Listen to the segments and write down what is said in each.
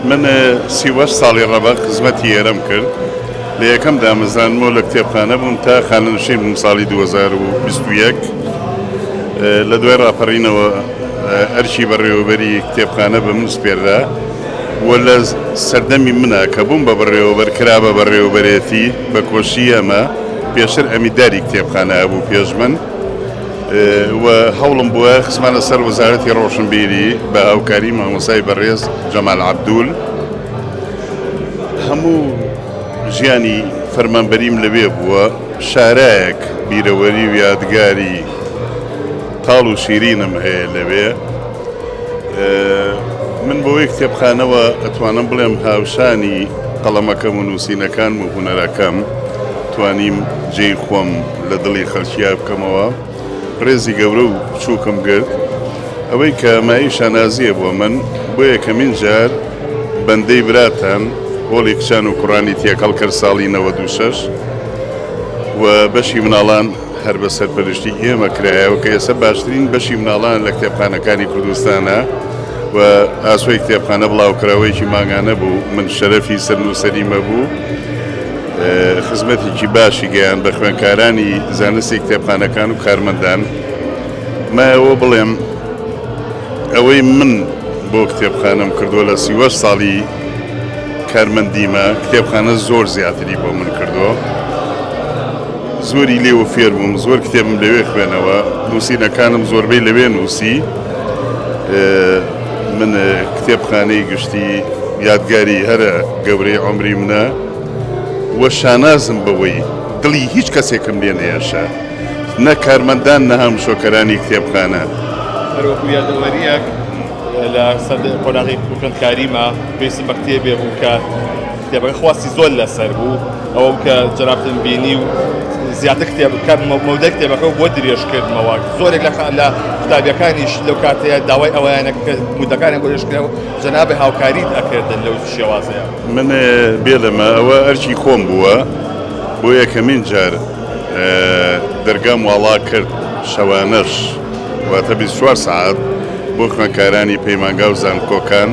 من 38 ساڵی ڕەبەق خزمەتی ئێرەم کرد. لە یەکەم دامەزراندنمەوە لە کتێبخانە بووم تا خانەنشین بووم ساڵی 2021. لە دوای ڕاپەڕینەوە ئەرکی بەڕێوەبەری کتێبخانە بە من سپێررا و لە سەردەمی منە کە بووم بە بەڕێوەبەر کرا بە بەڕێوەبەرێتی بە کۆشی ئەمە پێشتر ئەمیداری کتێبخانە هەبوو پێش من و هەوڵم بووە خستمانە سەر وەزارەتی ڕۆشنبیری بە هاوکاری مامۆستای بەڕێز جەمال عەبدول. هەموو ژیانی فەرمانبەریم لەوێ بووە، شارایەک بیرەوەری و یادگاری تاڵ و شیرینم هەیە لەوێ. من بەوەی کتێبخانەوە ئەتوانم بڵێم هاوشانی قەڵەمەکەم و نووسینەکانم و هونەرەکەم توانیم جێی خۆم لە دڵی خەڵکیا بکەمەوە. ڕێزی گەورە و بچووکم گرت. ئەوەی کە مایەی شانازییە بۆ من، بۆ یەکەمین جار بەندەی براتان هۆڵی کچان و کوڕانی تێکەڵ کرد ساڵی 96 و بەشی مناڵان هەر بە سەرپەرشتی ئێمە کرایەوە کە ئێستا باشترین بەشی مناڵان لە کتێبخانەکانی کوردستانە و ئاسۆی کتێبخانە بڵاوکراوەیەکی مانگانە بوو، من شەرەفی سەرنووسەریم هەبوو. خزمەتێکی باشی گەیاند بە خوێندکارانی زانستی کتێبخانەکان و کارمەندان. مایەوە بڵێم ئەوەی من بۆ کتێبخانەم کردووە لە 38 ساڵی کارمەندیمە کتێبخانە زۆر زیاتری بۆ من کردووە. زۆری لێوە فێر بووم، زۆر کتێبم لەوێ خوێنەوە، نووسینەکانم زۆربەی لەوێ نووسی. من کتێبخانەی گشتی یادگاری هەرە گەورەی عومری منە و شانازم بەوەی دڵی هیچ کەسێکم لێ نەیەشا نە کارمەندان نە هامشۆکەرانی کتێبخانە. هەروەکو یادەوەرییەک لە سەر قۆناغی خوێندکاریما پێویستم بە کتێبێ بوو کە کتێبەکە خواستی زۆر لەسەر بوو ئەوە بوو کە جەنابتم بینی و زیاتر کتێب کە مەودای کتێبەکە بۆ درێژ کردمەوە زۆرێک لە لە قوتابیەکانیش لەو کاتەیە داوای ئەوەیانە کە مودەکانیان بۆ درێژ کرا جەنابی هاوکاریت ئەکردن لەو شێوازەیە. من بێ لەمە ئەوە ئەرکی خۆم بووە بۆ یەکەمین جار دەرگام واڵا کرد شەوانەش واتە 24 سەعات بۆ خوێندکارانی پەیمانگا و زانکۆکان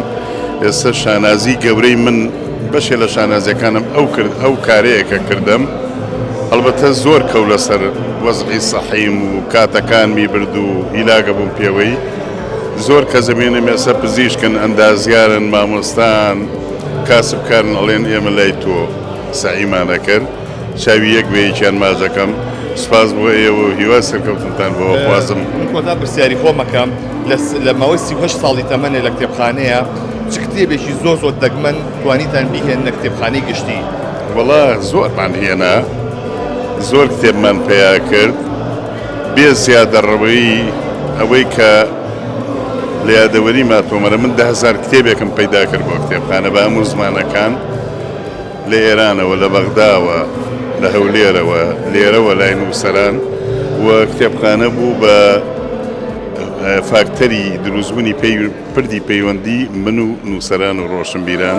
ئێستا شانازی گەورەی من بەشێ لە شانازیەکانم ئەو کرد ئەو کارەیە کە کردم هەڵبەتە زۆر کەو لەسەر وەزعی سەحیم و کاتەکانمی برد و هیلاگە بووم پێوەی زۆر کەس ئەبینم ئێستا پزیشکن ئەندازیارن مامۆستان کاسبکارن ئەڵێن ئێمە لای تۆ سەعیمان ئەکرد چاوی یەک بە یەکیان ماچ ئەکەم سوپاس بۆ ئێوە و هیوای سەرکەوتنتان بۆ ئەخوازم. من کۆتا پرسیاری خۆم ئەکەم لە ماوەی 38 ساڵی تەمەنێ لە کتێبخانەیە چ کتێبێکی زۆر زۆر دەگمەن توانیتان بیهێننە کتێبخانەی گشتی؟ وەڵا زۆرمان هێنا زۆر کتێبمان پەیا کرد بێ زیادەڕەوەیی ئەوەی کە لە یادەوەریما تۆمەرە من 10,000 کتێبێکم پەیدا کرد بۆ کتێبخانە بە هەموو زمانەکان لە ئێرانەوە، لە بەغداوە، لە هەولێرەوە، لێرەوە لای نووسەران و کتێبخانە بوو بە فاکتەری دروستبوونی پردی پەیوەندی من و نووسەران و ڕۆشنبیران.